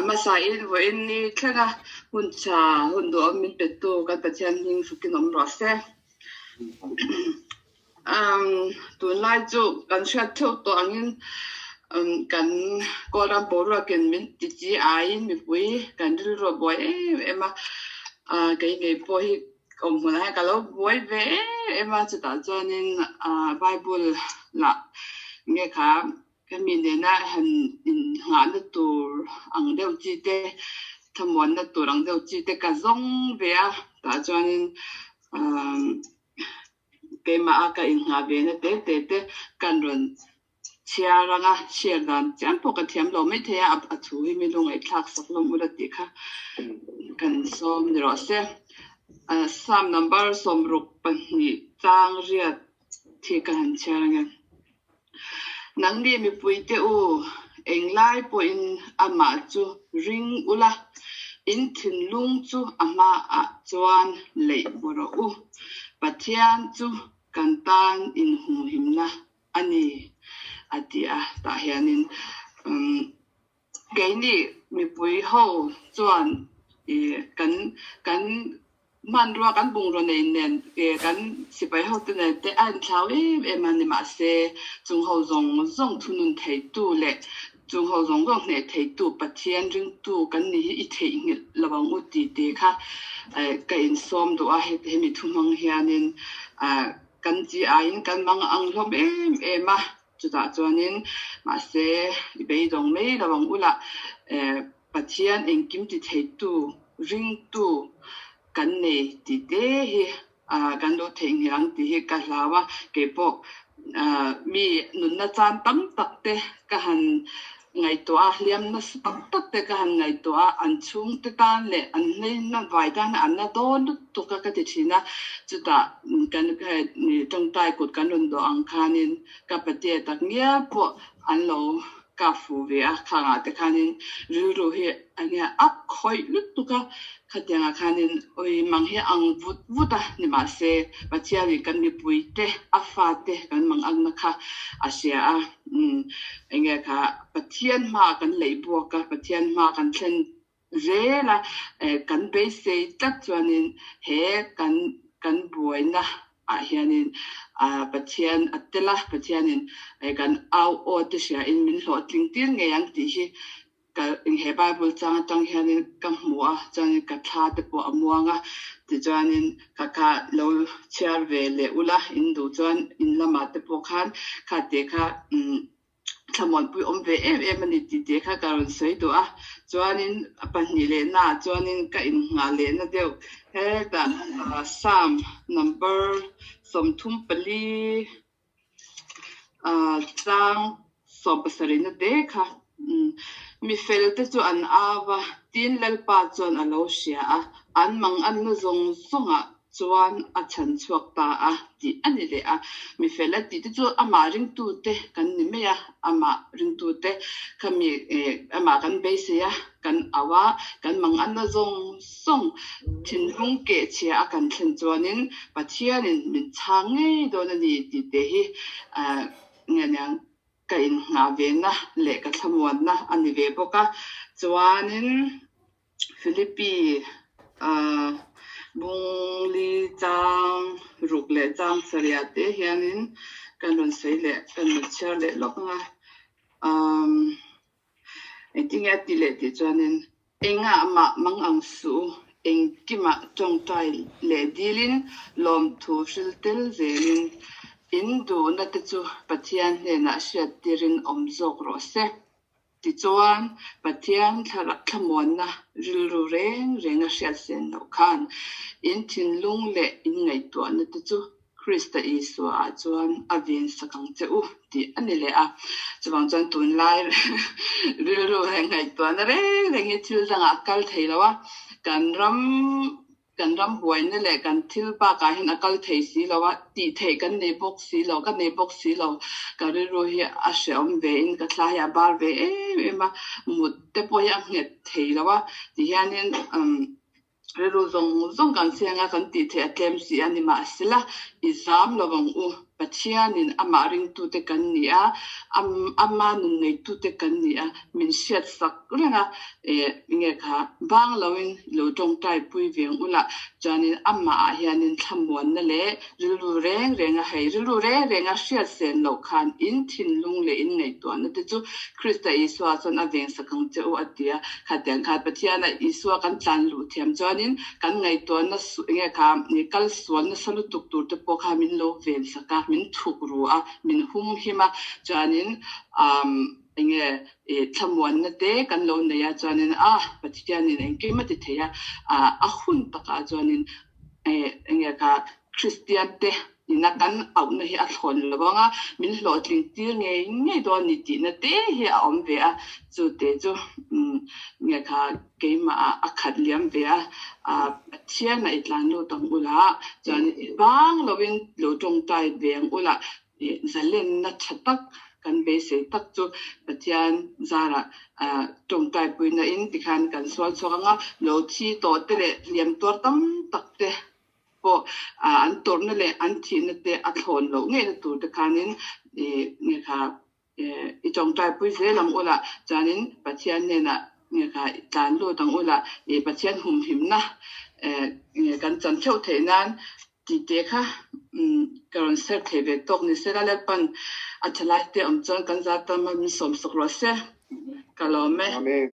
Hmasain vawiin ni thlenga hun tha hun duhawm min petu kan Pathian hming hrukin awm rawh se. Tunlai chu kan hriat theuh tawh angin kan Kawlram boruakin min ti chi aiin mipui kan rilru a buai em em a, kei ngei pawh hi awm hmunah hian ka lo buai ve em em a, chutah chuanin Bible lah nge kha Hemi nena han innghahna tur ang deuh chi te, thlamuanna tur ang deuh chi te ka zawng ve a, tah chuanin keimah a ka innghah ve na te te te kan rawn chhiar ang a, share dan chiam pawh ka thiam lo maithei a, a thu hi mi lungaihthlak sak lawm ula tih kha kan sawm ni rawh se. Psalm number 62 chang riat thi ka han chhiar ang e. Nangni mipuite u, englai pawhin amah chu ring ula, in thinlung chu a hmaah chuan leih baw rawh u. Pathian chu kan tan inhumhimna a ni, a ti a. Tah hianin Keini mipui ho chuan kan kan hmanrua kan bungraw nei nen kan sipai ho te nen te a inthlau em em a ni mahse chung ho zawng zawng thunun theitu leh chung ho zawng zawng hneh theitu Pathian ringtu kan ni hi i theihnghilh lo ang u tih te kha ka insawm duh a hemi thu hmang hianin kan chi aiin kan mang ang hlawm em em a. Chutah chuanin mahse i beidawng mai lo ang ula, Pathian engkim ti theitu, ringtu kan nei tih te hi kan lo theihnghilh ang tih hi ka hlau a, keipawh mi nunna chan tam tak te ka han ngaihtuah a, hliam nasa tak tak te ka han ngaihtuah a, an chhungte tan leh an hleina vai tan an la dawn lutuk a ka ti thin a, chutah kan tawngtai kut kan rawn dawh ang khanin ka patea tak ngial pawh an lo kap fu ve a, khangah te khanin rilru hi enge a khawih lutuk a, khatiangah khanin awi mang hi ang vut vut a ni mahse Pathianin kan mipuite a fate kan mang angna kha a hria a. Umm enge kha Pathian hma kan leih buak a, Pathian hma kan thlen zel a, kan beisei tlat chuanin he kan kan buaina ah hianin Pathian a tel a, Pathianin kan au aw te hriain min hlawhtling tir ngei ang tih hi Ka he Bible chang atang hianin ka hmu a, chuanin ka thla te pawh a muang a, tichuanin ka kha lo chhiar ve leh ula, in duh chuan in lamah te pawh khan kha te kha umm thlamuanpui awm ve em em a ni tih te kha ka rawn sawi duh a, chuanin a pahnih leh naah chuanin ka innghah lehna deuh hetah Psalm number 34 Tlang sawmpasarihna te kha mi felte chu an au a, tin Lalpa chuan a lo hria a, an manganna zawng zawngah chuan a chhan chhuak ta a tih a ni leh a. Mi fel a tih te chu amah ringtute kan ni mai a, amah ringtute kha mi amah kan beisei a, kan au a, kan manganna zawng zawng thinlung keh chhia a kan thlen chuanin Pathianin min chhang ngei dawn a ni tih te hi nge niang ka innghah vena leh ka thlamuanna a ni ve bawk a. Chuanin Philippi Bungli chang ruk leh chang sarih ah te hianin kan rawn sawi leh kan rawn chhiar leh lawk ang a. Engtinge a ti leh tih chuanin engah mah mang ang suh u, engkimah tawngtai leh dilin lawmthu hril tel zelin in duhna te chu Pathian hnenah hriattirin awm zawk rawh se. Tichuan, Pathian thlamuanna rilru reng renga hriat sen loh khan in thinlung leh in ngaihtuahna te chu Krista Isua ah chuan a ven sak ang che u tih a ni leh a. Chuvang chuan tunlai rilru leh ngaihtuahna reng reng hi thil dangah a kal thei lo a, kan ram kan ram buaina leh kan thil bakah hian a kal thei si lo a, tih theih kan nei bawk si lo, ka nei bawk si lo, ka rilru hi a hrehawm ve in ka thla hi a bar ve em em a, mut te pawh hi a nghet thei lo a, ti hianin umm Rilru zawng zawng kan siang a, kan tih theih a tlem si a ni mahsela i zam lo ang u. Pathianin amah ringtute kan ni a, ama nun neitute kan ni a, min hriatsak. reng a, eh nge kha bang loin lo tawngtai pui ve ang ula, chuanin amah ah hianin thlamuanna leh rilru reng reng a hei rilru reng reng a hriat sen loh khan in thinlung leh in ngaihtuahna te chu Krista Isua chuan a vengsak ang che u a ti a, khatiang khan Pathiana Isua kan tlan luh thiam chuanin kan ngaihtuahna enge kha kal sual nasa lutuk tur te pawh kha min lo vensak a, min thuk ru a, min hum him a, chuanin umm enge thlamuanna te kan lo nei a, chuanin a Pathianin engkim a ti thei a, a hun takah chuanin enge kha Kristian te ina kan auhna hi a thlawn lo ang a, min hlawhtling tir ngei ngei dawn ni tihna te hi a awm ve a, chu te chu nge kha keimah ah a khat liam ve a, Pathian ah i tlan lut ang ula, chuan i bang lovin lo tawngtai ve ang ula, zalenna tha tak kan beisei tak chu Pathian zarah tawngtai puina in tikhan kan sual chhuak ang a, lo thi tawh te leh hliam tuar tam tak te pawh an tawrhna leh an thihna te a thlawn loh ngeina tur te khanin nge kha i tawngtai pui zel ang ula chuanin Pathian hnenah nge kha i tlan lut ang ula Pathian humhimna nge kan chan theuh theih nan tih te kha ka rawn ser thei ve tawk ni sela Lalpan a thalai te awm chuan kan za tam a min sawmsak rawh se ka lawm e.